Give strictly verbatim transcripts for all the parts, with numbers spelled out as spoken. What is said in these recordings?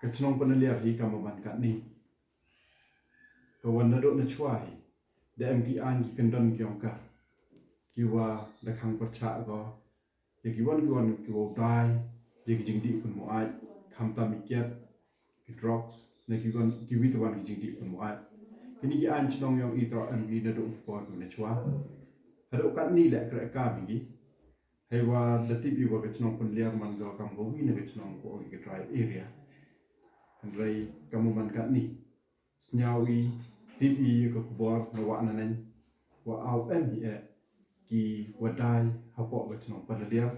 Ka chnong Pynliar hi ka maban katni, ka wan naduh na chwa hi, da em ki ain ki kyndon ki ong ka, ki wa da khang pyrchah ko ïa ki wan ki wan ki wa u dai, ïa ki jingdih pynmuaid, khamtam i kiad, ki drugs, ne ki wan ki wi te wan ki jingdih pynmuaid. Kini ki ain chnong yong i to em ki naduh ki por ki na chwa. Haduh katni le kre ka mi ki. Hei wa da tip i wa ka chnong Pynliar man ka kam ka wi na ka chnong ko ong ka dry area. Hynrei ka maban katni, snyaw i, tip i ka khubor na wa na nen, wa aw em hi e ki wa dai hapoh ka chnong Pynliar.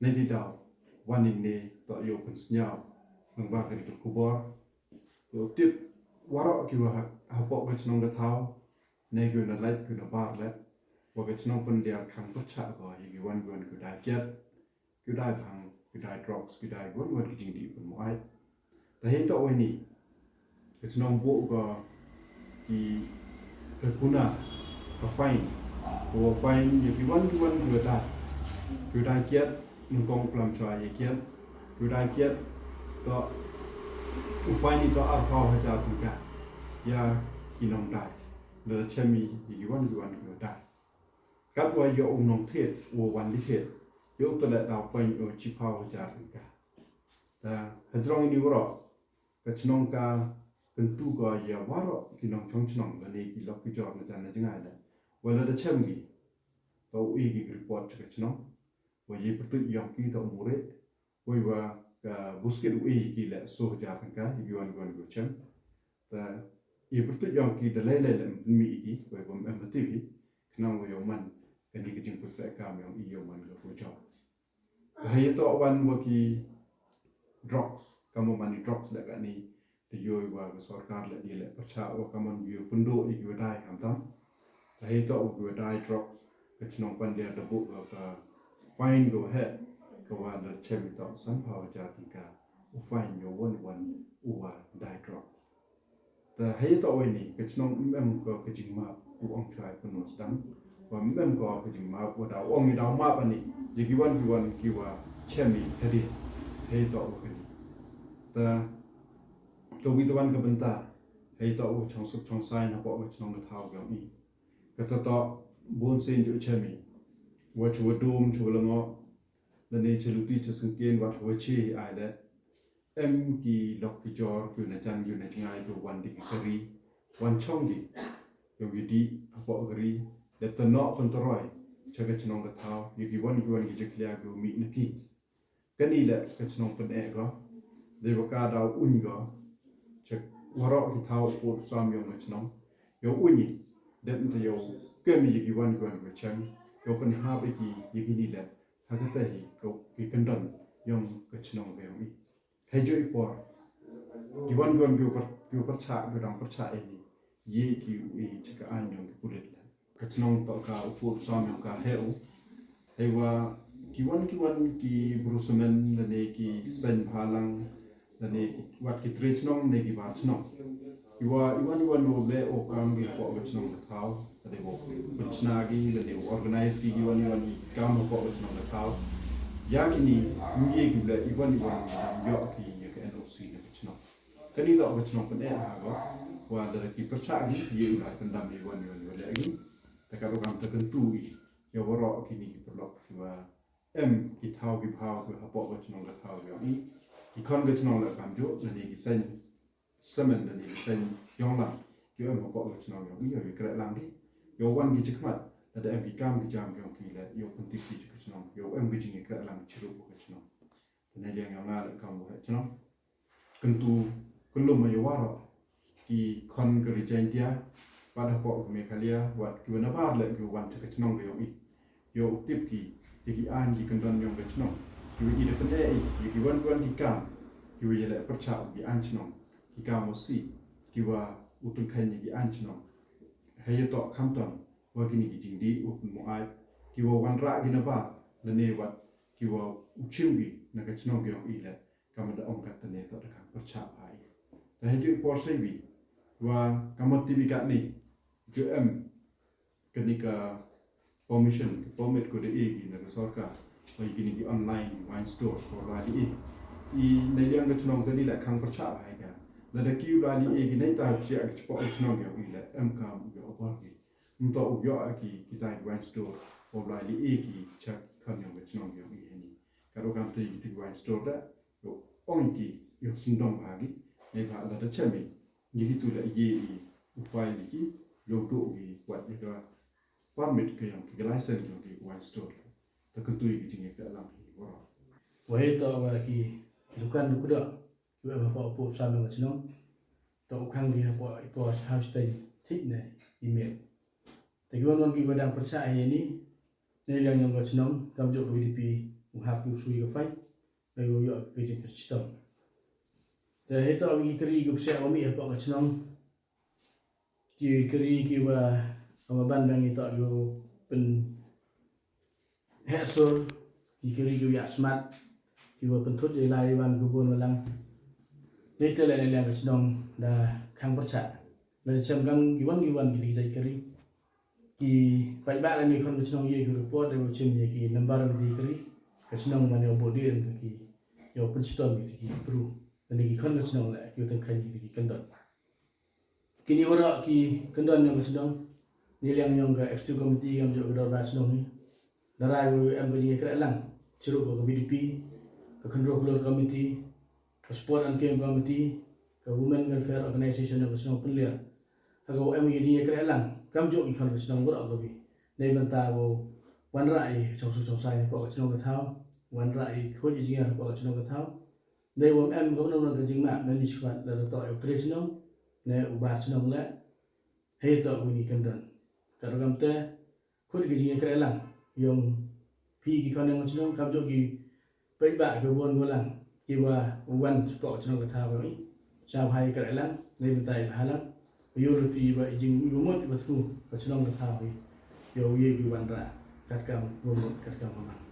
Nei di daw, wan in ne to ïoh pynsnyaw nang ba ka di ka khubor. Ïoh tip waroh ki wa ha- hapoh ka chnong ka thaw, ne ki wa na lait ki wa na bar le, wa ka chnong Pynliar khang pyrchah ko ïa ki wan ki wan ki dai kiad, ki dai bhang, ki dai drugs, ki dai wan wan ki jingdih pynmuaid. Te hei to wei ni, ka chnong buh ka ki ka kuna ka fine, ka wa fine ïa ki wan ki wan ki wa dai, ki wa dai kiad, nyngkong plam chwa ïa kiad, ki wa dai kiad, to u fine i to arphaw hajar tyngka ïa ki nongdai. Lada chem i ïa ki wan ki wan ki wa dai, kat wa ïa u nongthied u wan li thied, ïa u to le daw fine u chiphaw hajar tyngka. Ta hajrong ini waroh, ka chnong ka kyntu ko ïa waroh ki nongchong chnong lane ki lok ki jor na jan na jngai le, wa lada chem ki, to u i ki report cha ka chnong, wa ïa pyrtuit yong ki to u mure, wei wa ka buskit u i ki le so hajar tyngka ïa ki wan ki wan ki wa chem. Ta ïa pyrtuit yong ki da lei lei le mi i ki, wei wa em mati ki, khnang wa ïoh man kani ka jingpyrkhat kam yong i ïoh man ka ko jor. Hei to wan wa ki drugs, ka mo mani drugs le kani, te ïoh wa ka sorkar le di le pyrchah wa ka mon ïoh pynduh i ki wa dai khamtam. Hei to wa ki wa dai drugs, ka chnong Pynliar da buh ka fine ko he, ka wa da chem to sanphaw hajar tyngka u fine ïa wan wan u wa dai drugs. Ta hei to wei ni, ka chnong em em ko ka jingmap, u ong chwa i pynwas dang. Wa em em ko ka jingmap, wa da ong i da map ani, ïa ki wan ki wan ki wa chem i hedi. Hei to wa kani. Ta ka wi ta wan ka bynta, hei to wa chong suk chong sai na po ka chnong ka thaw ka mi. Ka ta to bun sin ju chem i. Wa chu wa dum chu wa lango. Lane cha luti cha sngkien wat wa chi ai le. Em ki lok ki jor ki na jan ki na jngai ki wan di ki kari, wan chong ki. Yong ki di hapoh kari, le tano pyntaroi cha ka chnong ka thaw, ïa ki wan ki wan ki jakhlia ki mi na ki. Kani le ka chnong Pyneh ko, dei wa ka daw uñ ko cha waroh ki thaw u pud sam yong ka chnong. Yow uñ i, dep nta yow kem ïa ki wan ki wan ki wa chem, yow pynhap ïa ki, ïa kini le, ha kata hi ki kyndon yong ka chnong ka yong i. Hei ju i por, ki wan ki wan ki wa pyrchah, ki wa dang pyrchah ïa ni, ïa ki u i cha ka aiñ yong ki pulit le. Ka chnong to ka u pud sam yong ka he u. Hei wa ki wan ki wan ki bru semen lane ki seng bhalang lane wat ki tre chnong ne ki bar chnong. I wa i wan i wan u le u kam ki hapoh ka chnong ka thaw, lane u pynchna ki lane u organize ki ki wan i wan i kam hapoh ka chnong ka thaw. Ïa kini, ngi ki le i wan i wan i wan ïoh ki ïa ka N O C na ka chnong. Kani to ka chnong Pyneh ha ko, wa da ki pyrchah ki ïa u la pyndam i wan i wan i wan le ki. Ta ka ru kam ta kyntu i ïa waroh kini ki paralok ki wa em ki thaw ki bhaw ki hapoh ka chnong ka thaw yong i. Ki khon ka chnong la kam ju, lane ki seng semen lane ki seng yong lang, ki em hapoh ka chnong yong i, yow i kreh lang ki. Yow wan ki chikmat, lada em ki kam ki jam yong ki le, yow pyntip ki cha ka chnong, yow em ki jing i kreh lang chirup ka chnong. Te na liang yong nga le kam wa he chnong. Kyntu, kynlum ïa waroh ki khon ka ri Jaintia, wat hapoh ka Meghalaya, wat ki wa na bar le ki wan cha ka chnong ka yong i. Yow tip ki, ïa ki aiñ ki kyndon yong ka chnong. Ki wa i da pyndep i, ïa ki wan ki wan ki kam, ki wa ïa le pyrchah ki aiñ chnong, ki kam wa si, ki wa u tyngkheiñ ïa ki aiñ chnong. Hei ïa to khamtam, wa kini ki jingdih, u pynmuaid, ki wa wanrah ki na bar, lane wat, ki wa u chim ki, na ka chnong ka yong i le. Ka mut da ong kat tane to da ka pyrchah ai. Te ha ju i por sei wi, wa ka mut ti wi katni, ju em kani ka permission, ka permit ko da e ki na ka sorkar, wa i kini ki online wine store ko la di e. I na liang ka chnong kani la khang pyrchah bha ïa ka. Lada ki u la leh ki nai ta pyrchah ka chapoh ka chnong ïa u i la em kam u ïoh bor ki. Ym toh u ïoh ki kita ki wine store u la leh ki cha ki khon ïa ka chnong ïa u i hani. Ka ruh kam te kita ki wine store da ïoh ong ki ïoh sngewdong bha ki. Nai bha lada chem i ngi ki tu la ïa i u file ki ïoh duh ki wat ïa ka permit ka ïong ki, ka license ïong ki wine store. Ta kyntu ïa ki jingïakhleh lang hi waroh. Wa hei toh wa ki dukan du kdoh ki wa em hapoh u pop sam ka chnong. Toh u khang ki hapoh i por ha stain thik ne i miet. Ta ki wan wan ki wa dang pyrchah hi ni. Ne liang ïong ka chnong kam jok ka V D P u hap ki u sui ka fai. Ba u ïoh ka jingpyrchitom. Ta hei toh ki kari ki pyrchah wa mih hapoh ka chnong. Ki kari ki wa, wa ban dang ito ki wa pyn heh sur, ki kari ki wa ïa smat, ki wa pynthut ïa la ïa wan ki bun wa lang. Nai te la liang ka chnong da khang pyrchah. La chem kang ki wan ki wan ki ki jai kari. Ki paidbah la ni khon ka chnong ïa ki report da wa chem ïa ki nambar ki kari. Ka chnong man ïa wa bodi ki ïa wa pynchitom ki ki pru. Da ni ki khon ka chnong la ki wa tengkhan ki ki kyndon. Kini waroh ki kyndon ïong ka chnong. Ni liang ïong ka executive committee kam jok ka dorbar chnong ni. Darai wa em ka jingïakhreh lang. Chirup ka V D P, ka Khynroo Khlur committee, ka sport and game committee, ka women welfare organization ïong ka chnong pynliar. Ha ka wa em ka jingïakhreh lang. Kam jok ki khon ka chnong waroh ka bi. Nei bynta wa wanrah i chong su chong sai hapoh ka chnong ka thaw. Wanrah i khot i jingïa hapoh ka chnong ka thaw. Dei wam em ka nong ka jingmap na ni skwat la da toh u tre chnong ne u bar chnong le. Hei toh u ni kyndan. Ka ragam te khut ki jingïakhreh lang ïong phi ki khon ïong chnong kam jok ki paidbah ki won walang ki wa wan spok chnong ka thaw ïong i. Sa bha ïakhreh lang ne bynta i bha lang. Ïoh lu ti ba i jing ïoh mut i ba thu ka chnong ka thaw i. Ïoh ïe ki wanrah katkam won mut katkam won mang.